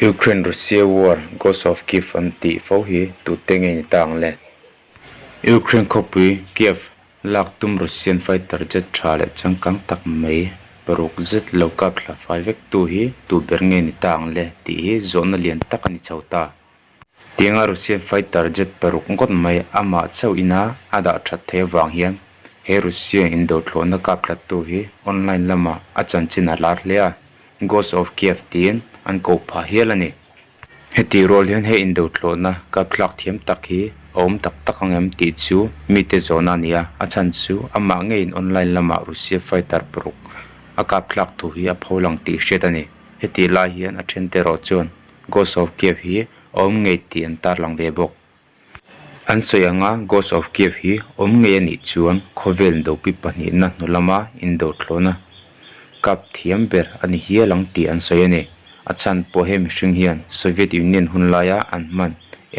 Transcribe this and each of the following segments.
Ukraine Russia war Ghost of Kyiv an tih fo hi tute nge ni ta ang le? Ukraine khawpui Kyiv lak tum Russian fighter jet tha leh changkang tak mai paruk zet lo kap thla fai vek tu hi tu ber nge ni ta ang le tih hi zawhna lian tak a ni chho ta. Tianga Russian fighter jet paruk ngawt mai amah chauh ina a dah that theih avang hian he Russian indo thlawhna kap thlattu hi online lamah a chanchin a lar hle a, Ghost of Kiev tiin an koh phah hial a ni. Hetih rual hian he indo thlawhna kap thlak thiam tak hi a awm tak tak ang em tih chu mite zawhna a ni a, a chhan chu amah ngeiin online lamah Russia fighter paruk a kap thlak thu hi a pholang tih hriat a ni. Hetih lai hian a thente erawh chuan Ghost of Kiev hi a awm ngei tih an tarlang ve bawk. An sawi anga Ghost of Kiev hi awm ngei a nih chuan khawvel indopi pahnihna hnu lama indothlawhna kap thiam ber a ni hial ang tih an sawi a ni. A chhan pawh he mihring hian Soviet Union hun laia an hman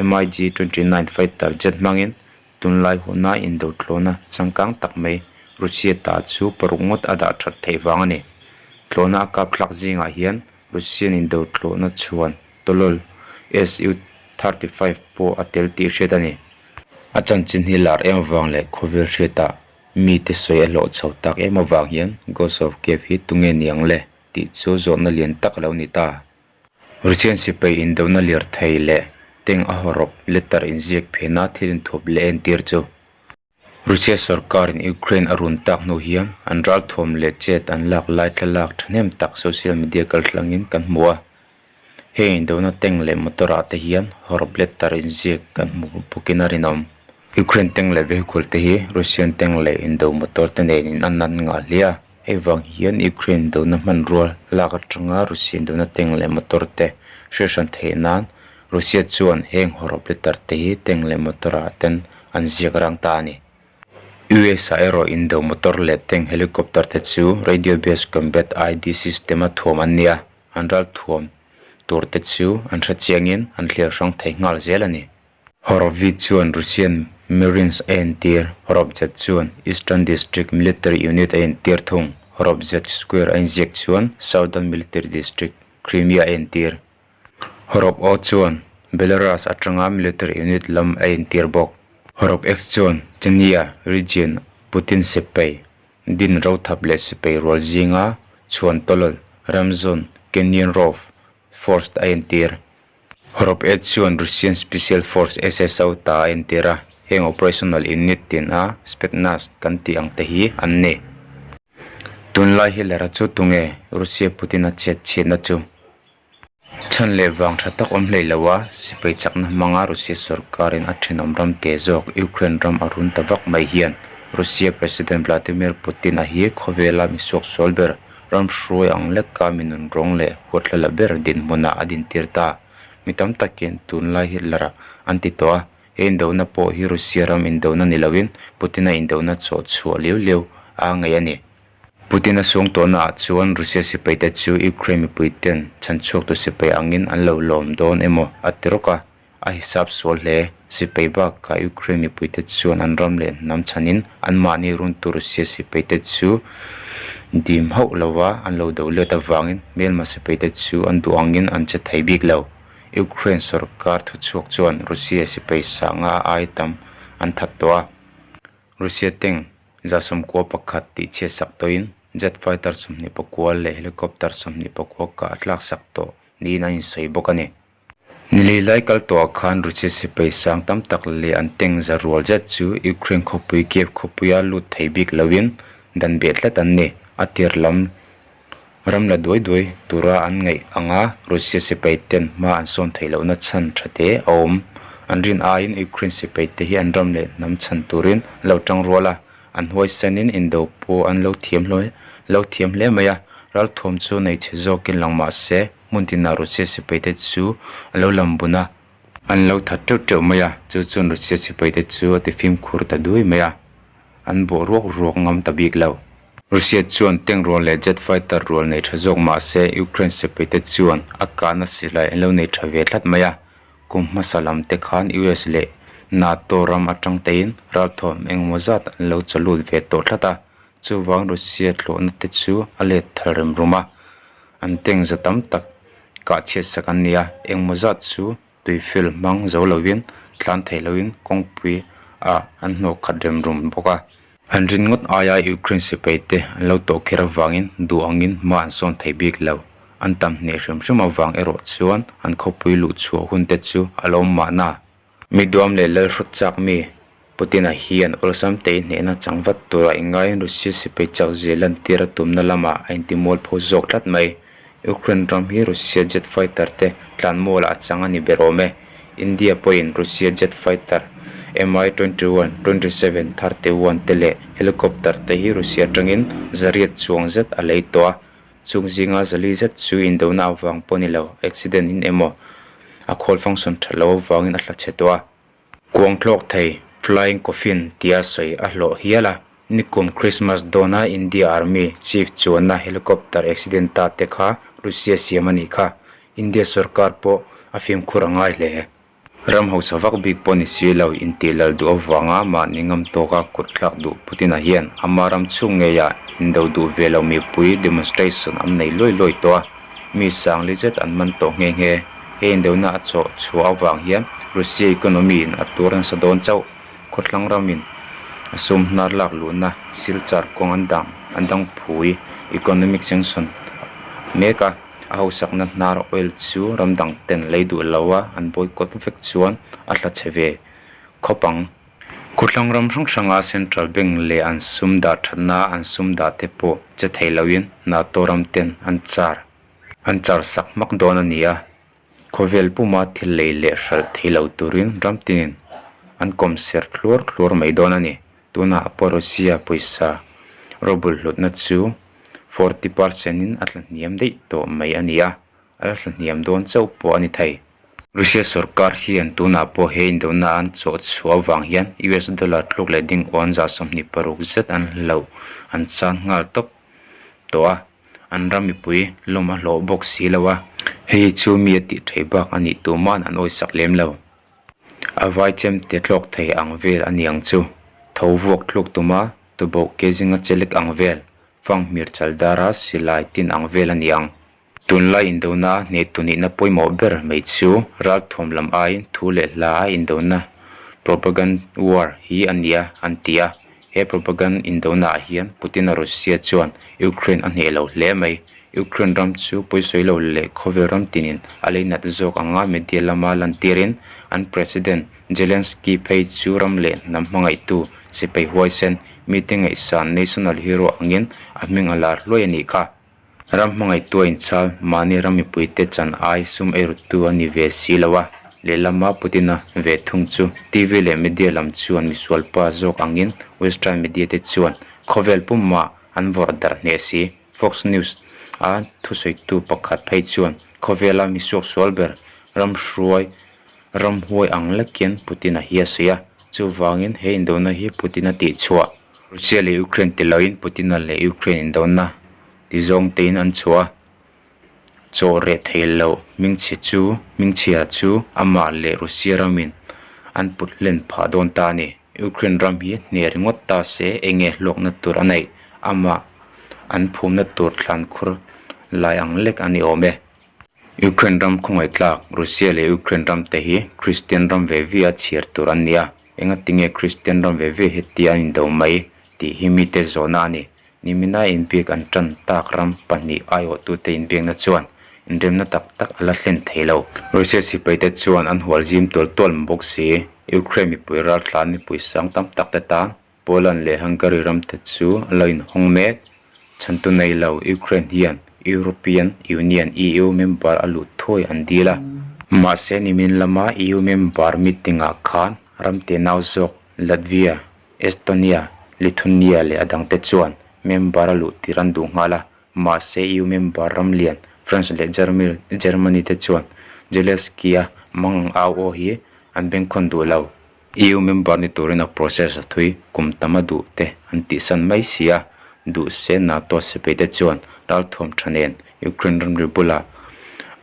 MiG 29 fighter jet hmangin tunlai huna indothlawhna changkang tak mai Russia ta chu paruk ngawt a dah that theih vang a ni. Thlawhna a kap thlak zingah hian Russian indothlawhna chhuan tawlawl Su-35 pawh a tel tih hriat a ni. A chanchin hi lar em avang leh khawvel hriatah mite sawi a hlawh chho tak em avang hian Ghost of Kiev hi tunge ni ang le tih chu zawhna lian tak a lo ni ta. Russian sipai indona lirthei leh tank a hawrawp letter inziak phena thil inthup leh entir chu Russia sorkarin Ukraine a run tak hnu hian an ralthuam leh chet an lak lai thlalak thahnem tak social media kalthlangin kan hmu a. Heng indona tank leh motor ah te hian hawrawp letter inziak kan hmu bawkin a rinawm. Ukraine tank leh vehicle te hi Russian tank leh indo motor te nen in an an ngah hle a. Hei vang hian Ukraine indona hmanrua lak atanga Russia indona tank leh motor te hriathran theih nan Russia chuan heng hawrawp letter te hi tank leh motor ah ten an ziak rang ta a ni. US ah erawh indo motor leh tank helicopter te chu radio based combat ID system a thuam an nia, an ral thuam tur te chu an hre chiangin an hliar hrang thei nghal zel a ni. Hawrawp V chuan Russian Marines a entir, hawrawp Z chuan Eastern District Military Unit a entir thung, hawrawp Z square a inziak chuan Southern Military District, Crimea a entir. Hawrawp O chuan Belarus atanga military unit lam a intir bawk. Hawrawp X chuan Chania region Putin sipai din rothap leh sipai rual zinga chhuan tawlawl Ramzon Kenyanrov Force a intir. Hawrawp A chuan Russian Special Force SSO ta a intir a, heng operational unit tin a Spetsnaz kan tih ang te hi an ni. Tunlai Hitler-a chu tunge Russia Putin-a chhiat chhiatna chu? Chhan leh vang tha tak awm hlei lo a, sipai chakna hmanga Russia sorkarin a thenawm ram te zawk Ukraine ram a run ta vak mai hian Russia President Vladimir Putin a hi khawvela mi suaksual ber ram hruai ang leka mi nunrawng leh huathlala ber dinhmunah a dintir ta. Mi tam takin tunlai Hitler-a an ti tawh a, he indona pawh hi Russia ram indona ni loin Putin-a indona chawh chhuah liau liau a ngaih a ni. Putin-a sung tawhnaah chuan Russia sipaite chu Ukraine mipuiten chhanchhuaktu sipai angin an lo lawm dawn emaw a ti rawk a, a hisap sual hle. Sipai bakah Ukraine mipuite chuan an ram leh hnam chhanin anmahni runtu Russia sipaite chu dim hauh lova an lo do let avangin hmelma sipaite chu an duh angin an che thei bik lo. Ukraine sorkar thuchhuak chuan Russia sipai sanga ai tam an that tawh a. Russia tank 191 tih chhiat sak tawhin jet fighter 24 leh helicopter 24 kah a tlak sak tawh niin an insawi bawk a ni. Nilei lai kal tawhah khan Russia sipai sang tam tak leh an tank za rual zet chu Ukraine khawpui Kiev khawpuia lut thei bik loin dan beh tlat an ni. A tir lam ram la duai duai tura an ngaih anga Russia sipai ten hma an sawn theih lohna chhan tha te a awm. An rin aiin Ukraine sipai te hi an ram leh hnam chhan turin an lo tang rual a, an huaisanin indo pawh an lo thiam hle lo thiam hle mai a, ralthuam chu nei chhe zawkin lang mah se hmun tinah Russia sipai te chu an lo lam bun a, an lo that teuh teuh mai a, chu chuan Russia sipai te chu a ti fimkhur ta duai mai a. An bawh ruak ruak ngam ta bik lo. Russia chuan tank rual leh jet fighter rual nei tha zawk mah se Ukraine sipaite chuan a kahna silai an lo nei tha ve tlat mai a. Kum hmasa lam te khan US leh NATO ram atang tein ralthuam engemaw zat an lo chaw lut ve tawh tlat a. Chuvang Russia thlawhna te chu a let thal rem rum a. An tank za tam tak. kah chhiat sak an ni a, engmaw zat chu tui fuel hmang zo lovin tlan thei lovin kawngpui ah an hnawh khat rem rum bawk a. An rin ngawt aia Ukraine sipai te an lo tawh kher avangin duh angin hma an sawn thei bik lo. An tam hneh hrim hrim avang erawh chuan an khawpui luh chhuah hun te chu a lo awm mahna. Mi duam leh lal hrawt chak mi Putin-a hian awlsam tei hnehna chang vat tura ingaiin Russia sipai chak zia lantir a tumna lamah a intimualpho zawk tlat mai. Ukraine ram hi Russia jet fighter te tlanmualah a chang a ni ber awm e. India pawhin Russia jet fighter Mi 21, 27, 31 te leh helicopter te hi Russia atangin zariat chuang zet a lei tawh a, chung zinga zali zet chu indona avang pawh ni lo, accident in emaw a khawl function that loh avangin a hla chhe tawh a. Kuang thlawk thei, flying coffin, tia sawi a hlawh hial a. Nikum Christmas dawna India Army Chief chuanna helicopter accident ta te kha Russia siam a nih kha. India sorkar pawh a fimkhur a ngai hle. Ram hausa vak bik pawh ni si lo intih lal duh avanga mahni ngam tawka kut thlak duh Putin-a hian ama ram chhung ngeiah indo duh ve lo mipui demonstration an nei luai luai tawh a, mi sangli zet an man tawh nghe nghe. He indona a chawh chhuah avang hian Russia economy in a tur nasa dawn chauh. Khawthlang ramin a sum hnar lak luhna silchar kawng an dang an dang phui economic sanction mek a, a hausakna hnar oil chu ram dang ten lei duh lo a an boycott vek chuan a hla chhe ve khawp ang. Khawthlang ram hrang hranga central bank leh an sum dah thatna an sum dah te pawh che thei loin NATO ram ten an char an char sak hmak dawn a ni a. Khawvel puma thil lei leh hralh thei lo turin ram tinin an kawm ser thluar thluar mai dawn a ni. Tunah pawh Russia pawisa rawbul hlutna chu 40 percent in a tlahniam daih tawh mai a ni a, a la tlahniam dawn chauh pawh a ni thei. Russia sorkar hian tunah pawh he indona an chawh chhuah avang hian US dollar tluk leh ding awn 26 zet an hlauh an chan nghal tawp. tawh a, an ram mipui lawm a hlawh bawk si lo a, hei hi chu mi a tih theih bak a nih tur man an awisak lem lo. A vai chem te thlawk thei ang vel a ni ang chu, tho vuak thluk tuma tuboh ke zinga chelek ang vel, fanghmir chal dara silai tin ang vel a ni ang. Tunlai indona a hneh tunihna pawimawh ber mai chu ralthuam lam aiin thu leh hla a indona propagand war hi a nia an ti a. He propagand indona ah hian Putin-a Russia chuan Ukraine a hneh lo hle mai. Ukraine ram chu pawisawi lo leh khawvel ram tinin a lei nat zawk anga media lama lantirin an President Zelensky phei chu ram leh hnam hmangaihtu sipai huaisen mite ngaihsan national hero angin a hming a lar hluai a nih kha. Ram hmangaihtua inchhal mahni ram mipuite chan ai sum eiruttu a ni ve si lo a, lehlama Putin-a ve thung chu TV leh media lam chuan misualpa zawk angin Western media te chuan khawvel pumah an vawrh darh hneh si. Fox News a thusawitu pakhat phei chuan khawvela misuaksual ber ram hruai ramhuai ang lekin Putin-a hi a sawi a, chuvangin he indona hi Putin-a tihchhuah Russia leh Ukraine ti loin Putin-a leh Ukraine indona ti zawng tein an chhuah a, chaw reh thei loh hmingchhe chu hmingchhia chu amah leh Russia ramin an put hlen phah dawn ta a ni. Ukraine ram hi hneh ringawt ta se enge hlawkna tur a neih amah an phumna tur thlan khur lai ang lek a ni awm e. Ukraine ram khawngaih tlak Russia leh Ukraine ram te hi Kristian ram ve ve a chhiar tur an ni a, engatinge Kristian ram ve ve heti an indo mai tih hi mite zawhna a ni. Nimina inbiak an tan tak ram pahnih aiawhtute inbiakna chuan inremna tak tak a la thlen thei lo. Russia sipaite chuan an hual zim tual tual bawk si. Ukraine mipui raltlan mipui sang tam tak te tan Poland leh Hungary ramte chu a lo inhawng mek. Chhantu nei lo Ukraine hian European Union, EU, member a luh thuai an dil a. Mahse nimin lama EU member meeting-ah khan ram tenau zawk Latvia, Estonia, Lithuania leh a dangte chuan member a luh tir an duh nghal a. Mahse EU member ram lian France leh Germany te chuan Zelensky-a mang au aw hi an bengkhawn duh lo. EU member ni turin a process a thui kum tam a duh te an tihsan mai si a, duh se NATO sipai te chuan ralthuam tha nen Ukraine ramri bulah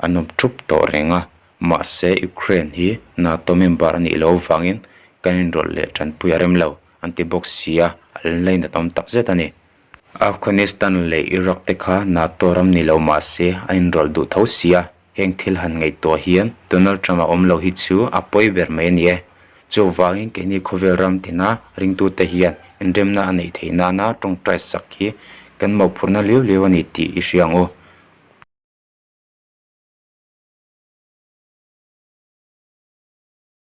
an awm thup tawh reng a, mahse Ukraine hi NATO member a nih loh avangin kan inrawlh leh tanpui a rem lo an ti bawk si a, a lainat awm tak zet a ni. Afghanistan leh Iraq te kha NATO ram ni lo mahse an inrawlh duh tho si a. Heng thil han ngaihtuah hian Donald Trump a awm lo hi chu a pawi ber mai a ni e. Chuvangin keini khawvel ram tina ringtute hian inremna a neih theih nana tawngtai sak hi kan mawhphurhna liau liau a ni tih i hria ang u.